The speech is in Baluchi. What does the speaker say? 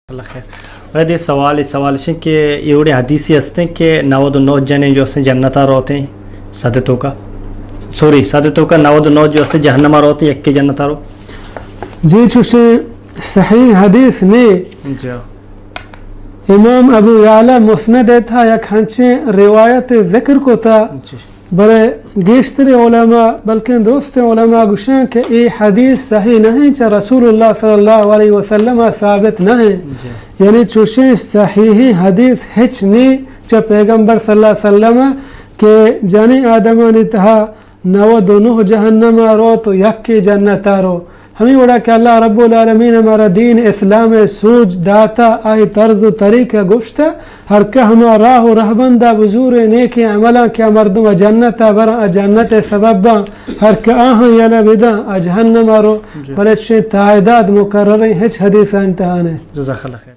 اللہ خیر۔ ویدے سوال، سوال اش انت کہ اے وڑیں حدیثے ہستیں کہ نود و نو جنیں جو ہستیں جنتا روتیں، صد توکا، سوری، صد توکا نود و نو جو ہستیں جہنما روتیں، یکے جنتا رو؟ جی، چوشیں صحیح حدیث نے۔ جی۔ امام ابو یعلا مسند ء تہا یک ہنچیں روایت ذکر کتا، جی۔ بلے گیشتریں علماء، بلکن درستیں علماء گوشاں کہ اے حدیث صحیح نہ انت، چہ رسول اللہ صلی اللہ علیہ وسلم ء ثابت نہ انت۔ جی۔ یعنی چوشیں صحیحیں حدیث ہچ نی چہ پیغمبر صلی اللہ علیہ وسلم ء کہ جنیں آدمانی تہا نود و نہ جہنم ء روت و یکے جنت ء رو۔ ہمے وڑا کہ اللہ رب العالمین ء مارا دین اسلام ء سوج داتا، آئی طرز و طریقہ گوشتا، ہر کہ ہما راہ و رہبند ء بزورے نیکیں عملاں کہ آ مردم ء جنت ء براں، آ جنت ء سبب باں، ہر کہ آہاں یلہ بداں، آ جہنم ء رو۔ جی۔ بلے چشیں تعداد مقرریں ہچ حدیث ء انتہا نہ۔ جزاک اللہ خیر۔